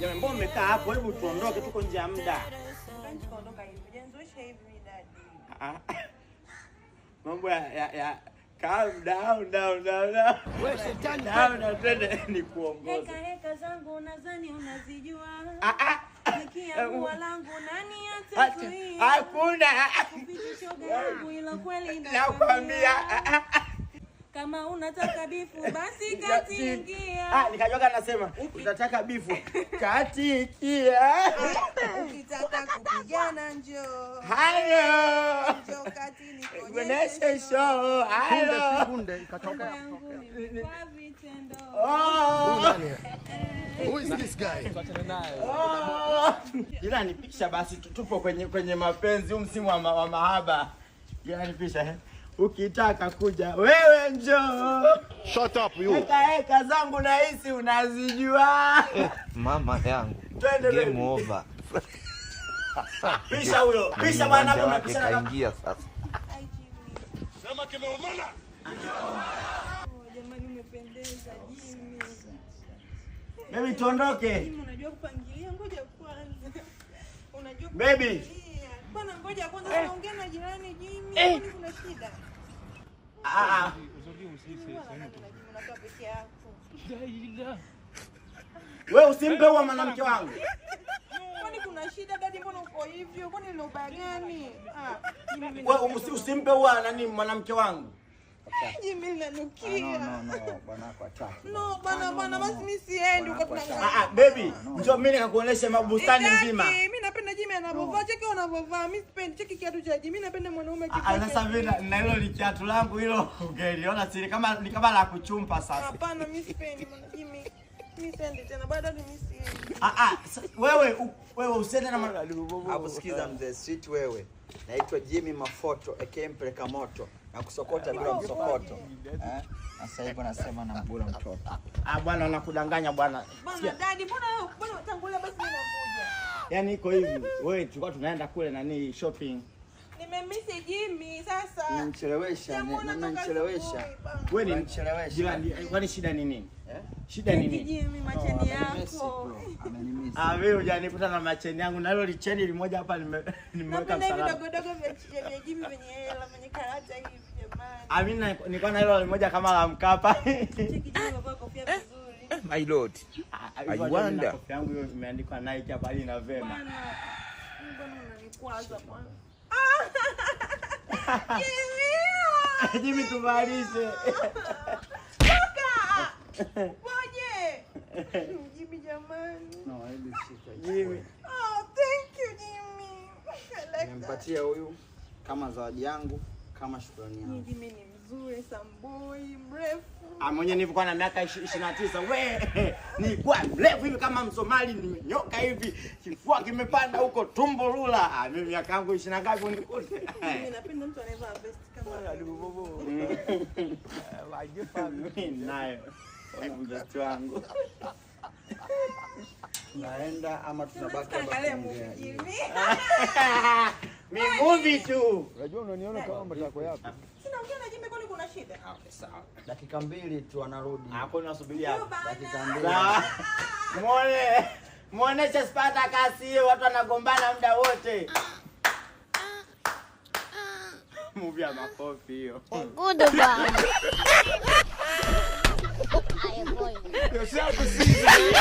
Jamani, mbona umekaa hapo? Hebu tuondoke, tuko nje ya muda. Tukaondoka hivi. Hujanizoesha hivi mimi, daddy. Ah, mambo ya calm down, down, down, down. Wewe shetani. Down na twende nikuongoze. Heka heka zangu nadhani unazijua. Ah, ah. Nikiamua langu nani Acha. atazuia? Hakuna. Kuficha shoga yangu ila kweli Nakwambia. Ah, ah, ah. Kama unataka bifu basi kati ingia. Ah, nikajoka nasema utataka bifu. Katikia. Ukitaka kupigana njoo. Hayo. Njoo kati nikuonyeshe Kuoneshe show. Punde Hayo. si punde ikatokea. Yangu ni kwa vitendo. Oh. Who is this guy? Oh. Ila nipisha basi tupo kwenye mapenzi huu msimu wa mahaba. Ila nipisha eh. Ukitaka kuja wewe njoo. Shut up you. Heka heka zangu nahisi unazijua. Mama yangu. Twende, Game baby. Over. Pisha huyo. Pisha bwana hapo Mwenye wake unapishana kama kaingia sasa. Hi, Jimmy. Oh, jamani umependeza, Jimmy. Baby, tuondoke. Jimmy, unajua kupangilia, ngoja kwanza. Unajua Baby. kupangilia. Bwana, ngoja kwanza tunaongea na jirani, Jimmy. Kwani kuna shida? Ah, ah. Mbona na Jimmy unakaa peke yako? Wewe usimpe huo mwanamke wangu. Kwani kuna shida, daddy? Mbona uko hivyo? Kwani nina ubaya gani? Ah, Jimmy, mimi Wewe usimpe huo nani mwanamke wangu. Jimmy nanukia. No, no, bwanako hataki. No, bana bana, basi mimi siendi huko tunaangalia. Ah, ah, baby, njoo mimi nikakuoneshe mabustani nzima. Mimi napenda Jimmy anavyovaa, cheki anavyovaa. Mimi sipendi cheki kiatu cha Jimmy, napenda mwanaume Ah, ah, sasa mimi na hilo likiatu langu hilo ungeliona siri kama ni kama la kuchumpa sasa. Hapana, mimi sipendi mwana Jimmy. Mimi siendi tena, bado mimi siendi. Ah, ah, wewe usiende na Hapo sikiza mzee street wewe. Naitwa Jimmy Mafoto aka mpeleka moto na kusokota bila msokoto. Eh? Sasa hivi nasema na mbura mtoto. Ah, bwana nakudanganya bwana. Bwana daddy, mbona bwana tangulia basi mimi nakuja. Yaani iko hivi, wewe tulikuwa tunaenda kule nani shopping. Nimemisi Jimmy sasa. Mnanichelewesha, Sijamuona toka mnanichelewesha. asubuhi, bana. Wewe ni Unanichelewesha. jirani, kwani shida ni nini? Eh? Shida ni nini? Jimmy, macheni yako. Amenimisi. Ah, mimi hujanikuta na macheni yangu na hilo licheni limoja hapa nimeweka Napenda hivi msalaba. dogo dogo vya Jimmy vyenye hela, vyenye karata hivi jamani. Ah, mimi nilikuwa na hilo limoja kama la Mkapa. Cheki Jimmy amevaa kofia vizuri. My lord. Ah, I hivyo hata mimi na wonder. kofia yangu hiyo imeandikwa Nike hapa hadi na vema. Bwana, mbona unanikwaza bwana? Jimmy! Jimmy tuvalishe. Toka! Upoje? Jimmy jamani. No, hebu shika. Jimmy. Oh, thank you, Jimmy. I like that. Nimempatia huyu kama zawadi yangu, kama shukrani yangu. Jimmy ni mzuri, samboi, mrefu. Ah, mwenyewe nilivyokuwa na miaka 29, we nilikuwa mrefu hivi kama Msomali, nimenyoka hivi, kifua kimepanda huko, tumbo lula. Ah, mimi miaka yangu 20 na ngapi unikute. Mimi napenda mtu anayevaa vest kama Mimi nayo. Ona vest wangu. Tunaenda ama tunabaki hapa Angalia kuongea? movie, Jimmy. Mi movie tu. Unajua unaniona kama matako yako. Sinaongea na Jimmy, kwani kuna shida? Okay, sawa. Dakika 2 tu anarudi. Hapo nasubiria hapo. Dakika 2. Sawa. Muone. Muoneshe Spartacus hiyo watu wanagombana muda wote. Movie ya makofi hiyo. Goodbye. I am going. Yourself a season.